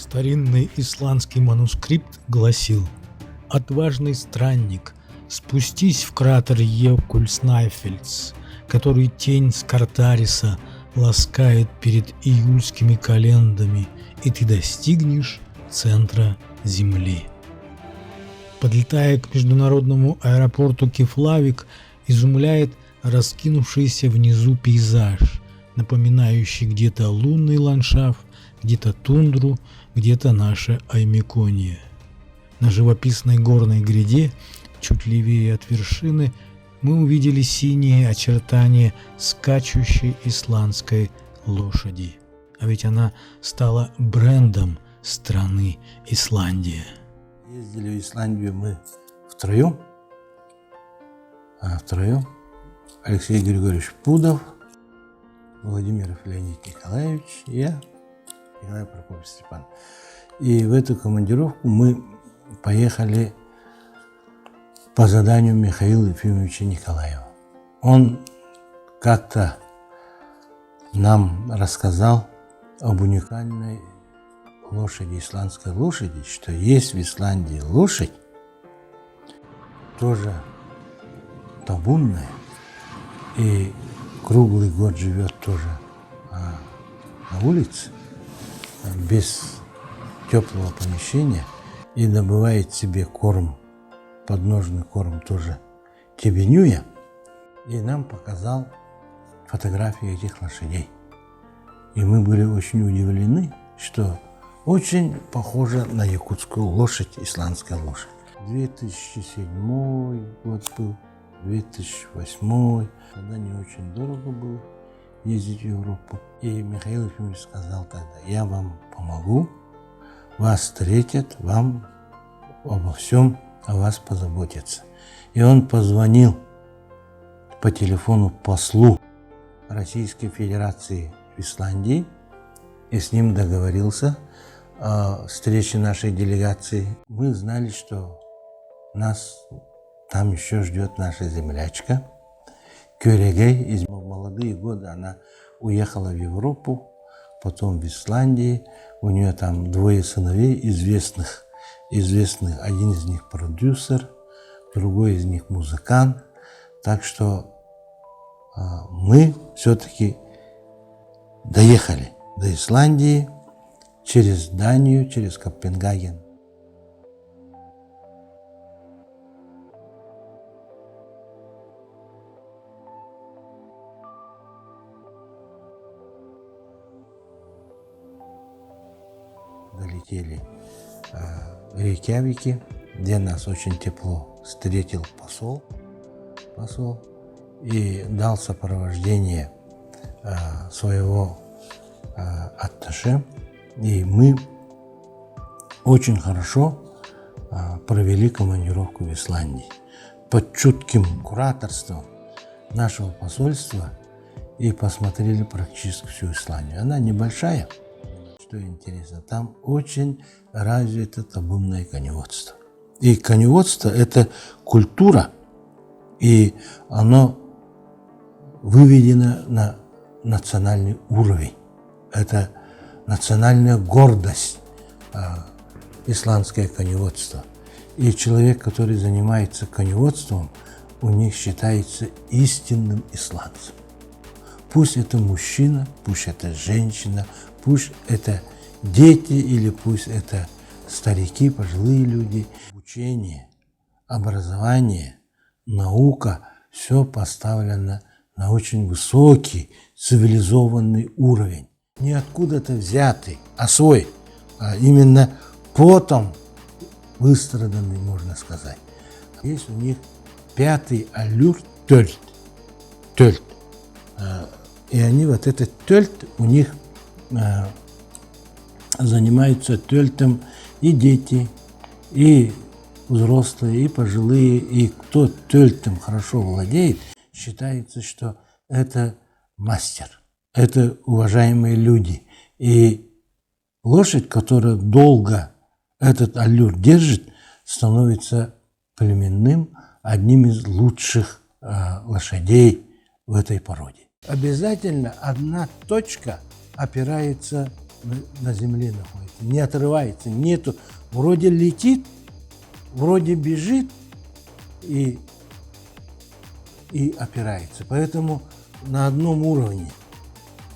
Старинный исландский манускрипт гласил: «Отважный странник, спустись в кратер Йекуль-Снайфельс, который тень Скартариса ласкает перед июльскими календами, и ты достигнешь центра Земли». Подлетая к международному аэропорту Кефлавик, изумляет раскинувшийся внизу пейзаж, напоминающий где-то лунный ландшафт, где-то тундру, где-то наше Аймеконье. На живописной горной гряде, чуть левее от вершины, мы увидели синие очертания скачущей исландской лошади. А ведь она стала брендом страны Исландия. Ездили в Исландию мы втроем. А, втроем. Алексей Григорьевич Пудов, Владимиров Леонид Николаевич и я, Николай Прокопьевич Степан. И в эту командировку мы поехали по заданию Михаила Ефимовича Николаева. Он как-то нам рассказал об уникальной лошади, исландской лошади, что есть в Исландии лошадь, тоже табунная, и круглый год живет тоже на улице, без теплого помещения, и добывает себе корм, подножный корм тоже тебенюя, и нам показал фотографии этих лошадей. И мы были очень удивлены, что очень похожа на якутскую лошадь, исландская лошадь. 2007 год был, 2008, тогда не очень дорого было ездить в Европу. И Михаил Ефимович сказал тогда, я вам помогу, вас встретят, вам обо всем, о вас позаботятся. И он позвонил по телефону послу Российской Федерации в Исландии и с ним договорился о встрече нашей делегации. Мы знали, что нас там еще ждет наша землячка Кёрегей. Из молодые годы она уехала в Европу, потом в Исландии. У нее там двое сыновей известных. известных. Один из них продюсер, другой из них музыкант. Так что мы все-таки доехали до Исландии через Данию, через Копенгаген. Долетели в Рейкьявике, где нас очень тепло встретил посол, посол и дал сопровождение своего атташе. И мы очень хорошо провели командировку в Исландии под чутким кураторством нашего посольства и посмотрели практически всю Исландию. Она небольшая, что интересно, там очень развито табунное коневодство. И коневодство – это культура, и оно выведено на национальный уровень. Это национальная гордость, исландское коневодство. И человек, который занимается коневодством, у них считается истинным исландцем. Пусть это мужчина, пусть это женщина, пусть это дети или пусть это старики, пожилые люди. Обучение, образование, наука – все поставлено на очень высокий цивилизованный уровень. Не откуда-то взятый, а свой, а именно потом выстраданный, можно сказать. Есть у них пятый аллюр төлт. Төлт. И они вот этот төлт у них занимаются төлтом и дети, и взрослые, и пожилые, и кто төлтом хорошо владеет, считается, что это мастер, это уважаемые люди. И лошадь, которая долго этот аллюр держит, становится племенным, одним из лучших лошадей в этой породе. Обязательно одна точка опирается на земле находится. Не отрывается, нету. Вроде летит, вроде бежит и, и опирается. Поэтому на одном уровне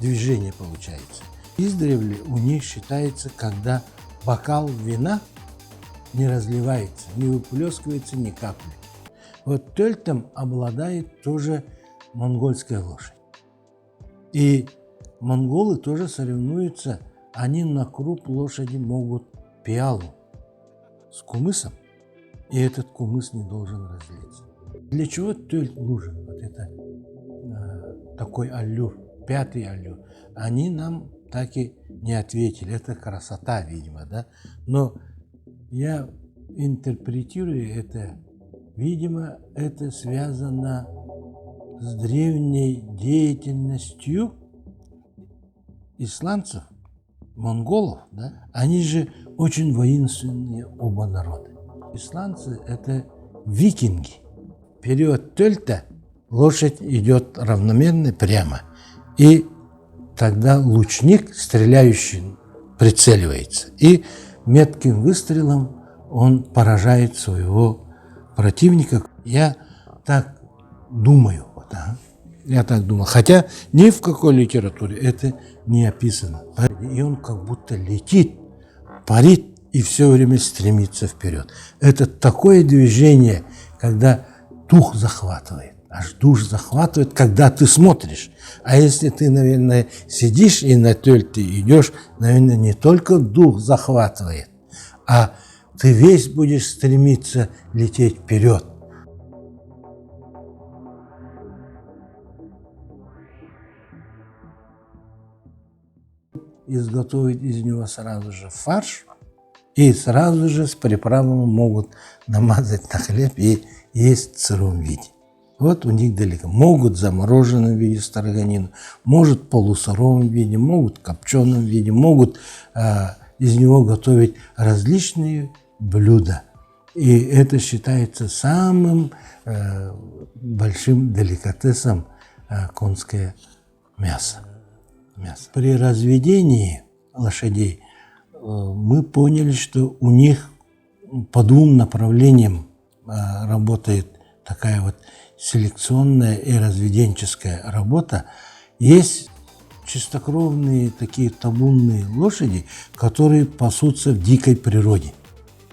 движение получается. Издревле у них считается, когда бокал вина не разливается, не выплескивается ни капли. Вот тельтом обладает тоже монгольская лошадь. И монголы тоже соревнуются, они на круп лошади могут пиалу с кумысом, и этот кумыс не должен разлиться. Для чего төлт нужен? Вот это такой аллюр, пятый аллюр. Они нам так и не ответили. Это красота, видимо, да? Но я интерпретирую это, видимо, это связано с древней деятельностью исландцев, монголов, да? Они же очень воинственные оба народа. Исландцы – это викинги. Период Тельта лошадь идет равномерно прямо. И тогда лучник, стреляющий, прицеливается. И метким выстрелом он поражает своего противника. Я так думаю. Вот, ага. Я так думал. Хотя ни в какой литературе это не описано. И он как будто летит, парит и все время стремится вперед. Это такое движение, когда дух захватывает. Аж душ захватывает, когда ты смотришь. А если ты, наверное, сидишь и на ты идешь, наверное, не только дух захватывает, а ты весь будешь стремиться лететь вперед. Изготовить из него сразу же фарш, и сразу же с приправами могут намазать на хлеб и есть в сыром виде. Вот у них далеко. Могут в замороженном виде строганину, может в полусыром виде, могут в копченом виде, могут из него готовить различные блюда. И это считается самым большим деликатесом конское мясо. мясо. При разведении лошадей мы поняли, что у них по двум направлениям работает такая вот селекционная и разведенческая работа. Есть чистокровные такие табунные лошади, которые пасутся в дикой природе,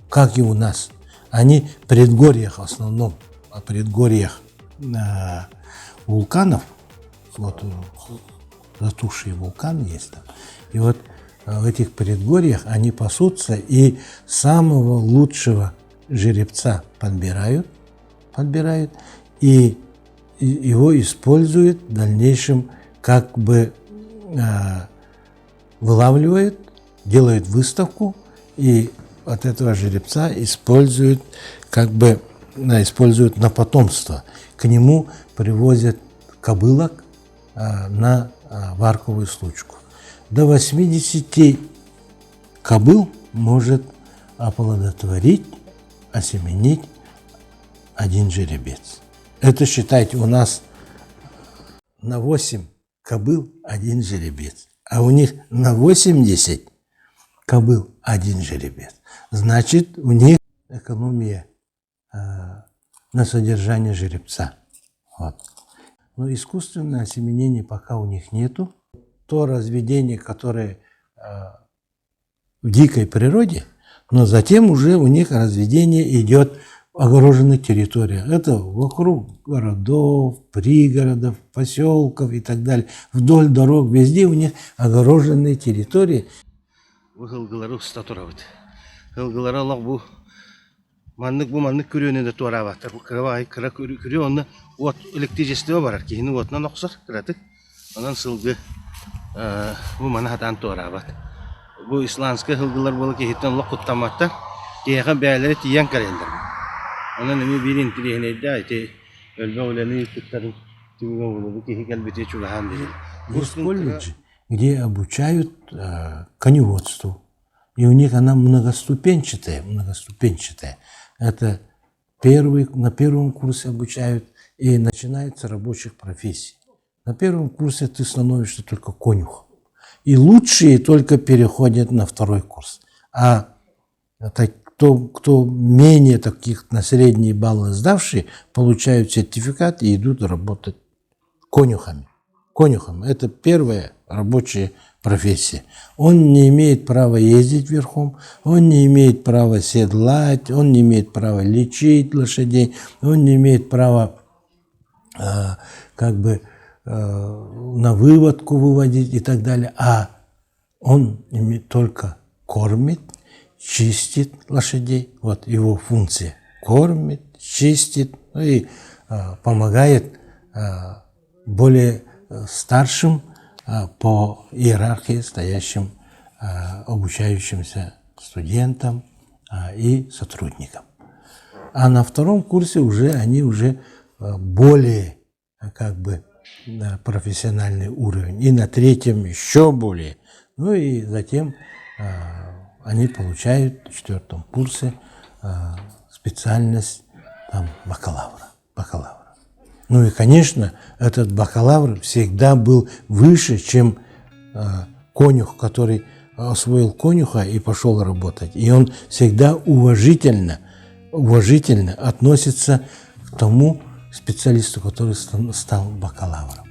как и у нас. Они в предгорьях в основном, в предгорьях вулканов, вот затухшие вулканы есть там, и вот в этих предгорьях они пасутся и самого лучшего жеребца подбирают, подбирают и его используют в дальнейшем, как бы вылавливают, делают выставку и от этого жеребца используют, как бы используют на потомство. К нему привозят кобылок на варковую случку. До 80 кобыл может оплодотворить, осеменить один жеребец. Это, считайте, у нас на 8 кобыл один жеребец, а у них на 80 кобыл один жеребец. Значит, у них экономия на содержание жеребца. Вот. Но искусственное осеменение пока у них нету. То разведение, которое в дикой природе, но затем уже у них разведение идет в огороженных территориях. Это вокруг городов, пригородов, поселков и так далее. Вдоль дорог, везде у них огороженные территории. Сылгылары уста турабыт. Сылгылара олох бу маннык бу маннык күрүөнү да туораабаттар. Бу кыра кыра күрүө онно уот электричество барар. Киһини уотунан охсор кыратык. Онон сылгы бу маны сатаан туораабат. Бу исландскай сылгылар буола киһиттэн олох куттамматтар. Киһиэхэ бэйэлэрэ тиийэн кэлэллэр. Онон эмиэ биир интириэһинэйдээх ити элбэх үлэни ыыппыттарын түмүгэ бу киһи кэлбити чугаһаан биһир. Есть колледжи, где обучают коневодству. И у них она многоступенчатая, многоступенчатая. Это первый, на первом курсе обучают, и начинается рабочих профессий. На первом курсе ты становишься только конюхом. И лучшие только переходят на второй курс. А так, кто менее таких на средние баллы сдавшие, получают сертификат и идут работать конюхами. Конюхом. Это первая рабочая профессия. Он не имеет права ездить верхом, он не имеет права седлать, он не имеет права лечить лошадей, он не имеет права как бы на выводку выводить и так далее. А он только кормит, чистит лошадей. Вот его функция. Кормит, чистит, ну и помогает более старшим по иерархии стоящим обучающимся студентам и сотрудникам. А на втором курсе уже они уже более как бы профессиональный уровень. И на третьем еще более. Ну и затем они получают в четвертом курсе специальность там, бакалавра. бакалавра. Ну и, конечно, этот бакалавр всегда был выше, чем конюх, который освоил конюха и пошел работать. И он всегда уважительно, уважительно относится к тому специалисту, который стал бакалавром.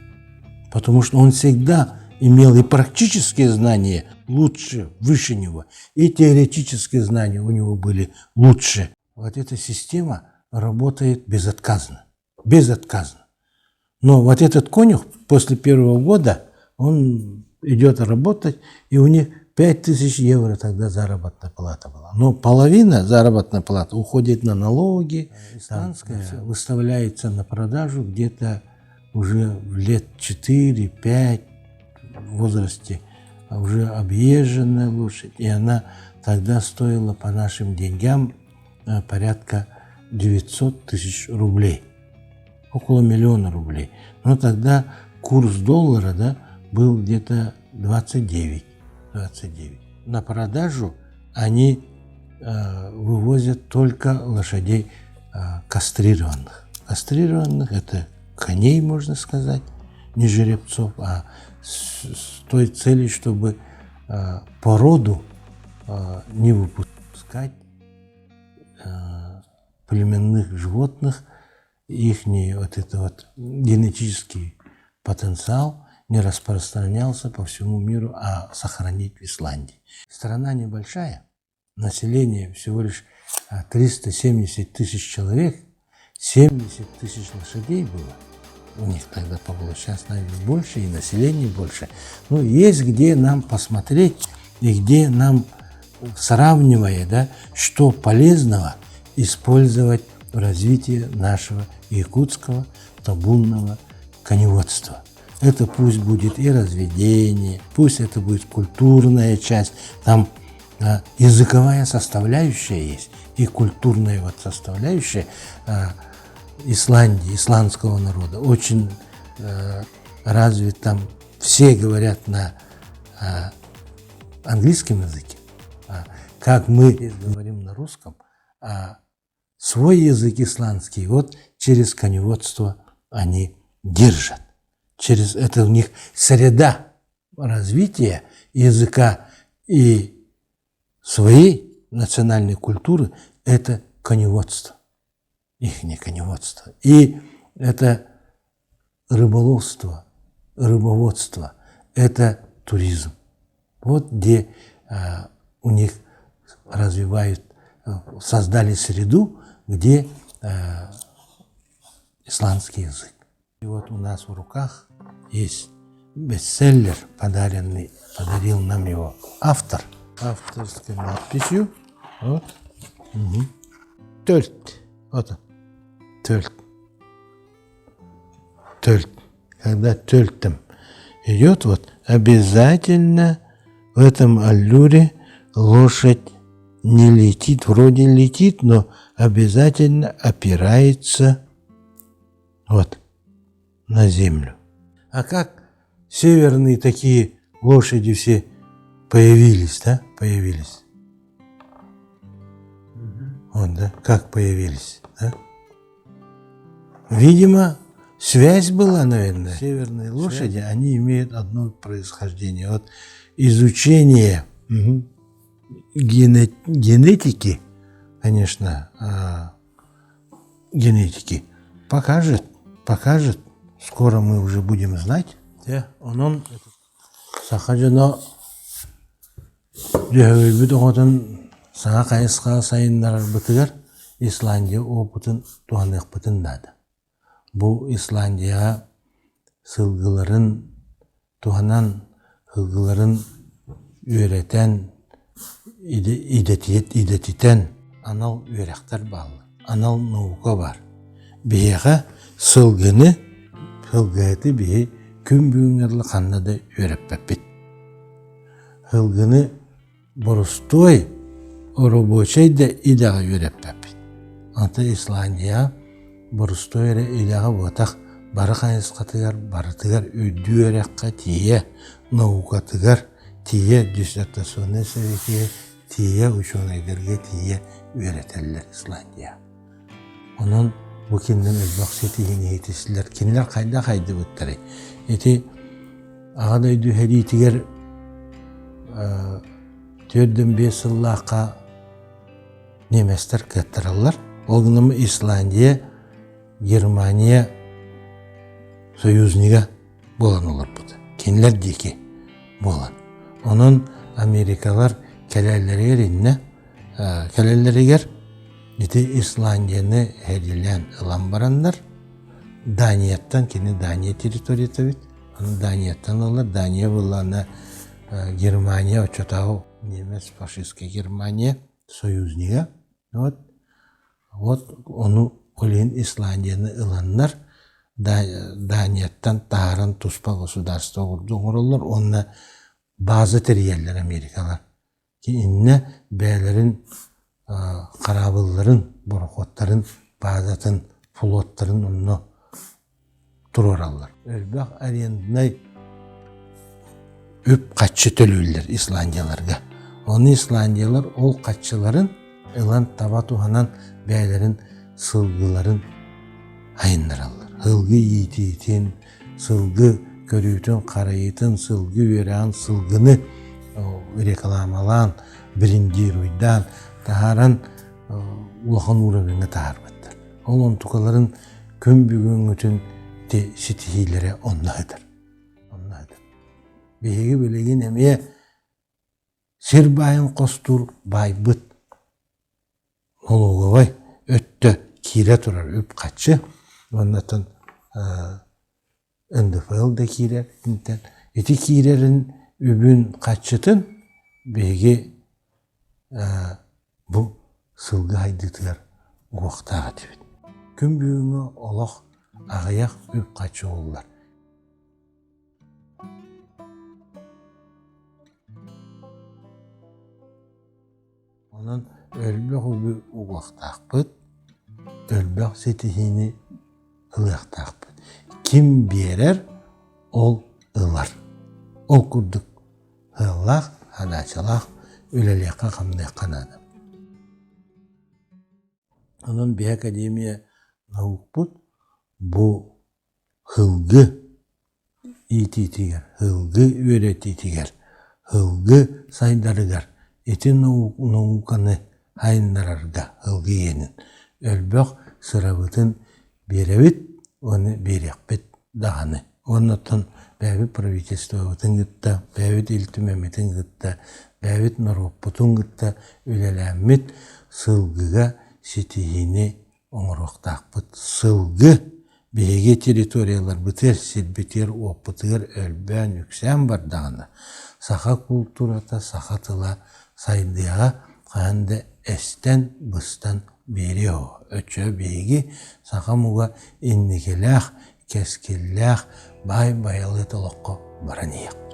Потому что он всегда имел и практические знания лучше, выше него, и теоретические знания у него были лучше. Вот эта система работает безотказно. Безотказно. Но вот этот конюх после первого года, он идет работать, и у них 5000 евро тогда заработная плата была. Но половина заработной платы уходит на налоги. Исландская выставляется на продажу где-то уже в лет 4-5 в возрасте, уже объезженная лошадь. И она тогда стоила по нашим деньгам порядка 900 тысяч рублей. Около миллиона рублей. Но тогда курс доллара, да, был где-то 29. 29. На продажу они вывозят только лошадей кастрированных. Кастрированных – это коней, можно сказать, не жеребцов, а с той целью, чтобы породу не выпускать племенных животных, их вот это вот генетический потенциал не распространялся по всему миру, а сохранить в Исландии. Страна небольшая, население всего лишь 370 тысяч человек, 70 тысяч лошадей было. У них тогда было, сейчас, наверное, больше, и население больше. Ну, есть где нам посмотреть и где нам, сравнивая, да, что полезного использовать в развитии нашего якутского табунного коневодства. Это пусть будет и разведение, пусть это будет культурная часть, там языковая составляющая есть, и культурная вот составляющая Исландии, исландского народа очень развит там, все говорят на английском языке, как мы говорим на русском, а свой язык исландский вот через коневодство они держат. Через это у них среда развития языка и своей национальной культуры – это коневодство, ихнее коневодство. И это рыболовство, рыбоводство, это туризм. Вот где у них развивают, создали среду, где исландский язык. И вот у нас в руках есть бестселлер, подаренный, подарил нам его автор, авторской надписью. Вот. Угу. Төлт. Вот он. Төлт. Төлт. Когда төлтом идет, вот, обязательно в этом аллюре лошадь не летит, вроде летит, но обязательно опирается вот на землю. А как северные такие лошади все появились, да? Появились. Вот, да? Как появились, да? Видимо, Связь была, наверное. Северные лошади, они имеют одно происхождение. Вот изучение генетики, конечно, генетики покажет, покажет. Скоро мы уже будем знать. Онон саха дьоно Дьөһөгөйбүт оҕотун саҥа хайысхаҕа сайыннарарбытыгар Исландия опытын туһаныахпытын наада. Бу Исландияҕа сылгыларын туһанан, сылгыларын үөрэтэн, идэтитэн анал үөрэхтэр бааллар, анал наука баар. Биһиэхэ сылгыны, сылгыһыты биһи күн бүгүҥҥэ дылы ханна да үөрэппэппит. Сылгыны боростуой оробуочай да идэҕэ үөрэппэппит. Онтон Исландия боростуой эрэ идэҕэ буотах бары хайысхатыгар барытыгар үрдүк үөрэххэ тиийэ, наукатыгар тиийэ, диссертационнай советыгар тиийэ, учуонайдарга тиийэ үөрэтэллэр Исландия. Онон бу кинилэр элбэх ситиһиини иһитистилэр. Кинилэр хайдах хайдыбыттарый? Ити Аҕа дойду сэриитигэр 45 сыллаахха немецтэр кыаттараллар. Ол гынан Исландия, Германия союзнига буолан олорбут. Кинилэр диэки буолан. Онон Америкалар кэлэллэригэр иннэ кэлэллэригэр ити Исландияны сэриилээн ылан бараннар Данияттан кини Дания территорията эбит. Аны Данияттан ылар. Дания буоллаҕына Германия оччотооҕу немец фашистская Германия союзнига. Вот, вот ону ол иһин Исландияны ыланнар Данияттан таһааран туспа государство курдук оҥороллор уонна база тэрийэллэр Америкалар. Иннэ бэйэлэрин хараабылларын, борохуоттарын баазатын, флоттарын онно туруораллар. Элбэх аренднай үп-харчы төлүүллэр Исландияларга. Ону Исландиялар ол харчыларын ылан таба туһанан бэйэлэрин сылгыларын айыннараллар. Сылгы иитиитин, сылгы көрүүтүн-харайыытын, сылгы үөрэҕин, сылгыны рекламалаан, брендируйдаан таһааран улахан уровеҥҥа таһаарбыттар. Ол онтукаларын күн бүгүҥҥүтүн ситиһиилэрэ онно сытар. Онно сытар. Биһиги билигин эмиэ сир баайын хостуур баайбыт налоговай өттө киирэ турар үп-харчы уоннаттан НДФЛ да киирэр итинтэн ити киирэрин үбүн харчытын биһиги бу сылгы хайдыытыгар угуохтаах этибит. Күн бүгүҥҥү олох аҕыйах үп-харчы угуллар. Онон өлбөх үбү угуохтаахпыт, өлбөх ситиһиини ылыахтаахпыт. Ким биэрэр, ол ылар. Ол курдук ыаллаах, ханаачалаах үлэлиэххэ-хамныахха наада. Онон биһи академия наукпут бу һылгы иитиитигэр, һылгы үөрэтиитигэр, һылгы сайдарыгар ити науканы сайыннарарга һылгы иэнин өлбөх сырабытын биэрэбит уонна биэриэхпит даҕаны. Уонна оттон бэйэбит правительствобытын кытта, бэйэбит Ил Түмэммитин кытта, бэйэбит норуоппутун кытта үлэлээммит сылгыга ситиһиини оҥоруохтаахпыт. Сылгы биһиги территорияларбытыгар, сирбитигэр-уоппутугар өлбөөн, үксээн бардаҕына, саха култуурата, саха тыла сайдыаҕа хаһан да эстэн, быстан биэриэ Өччө биһиги саха омуга инникилээх, кэскиллээх, баай байылыат олоххо баран иһиэхпит.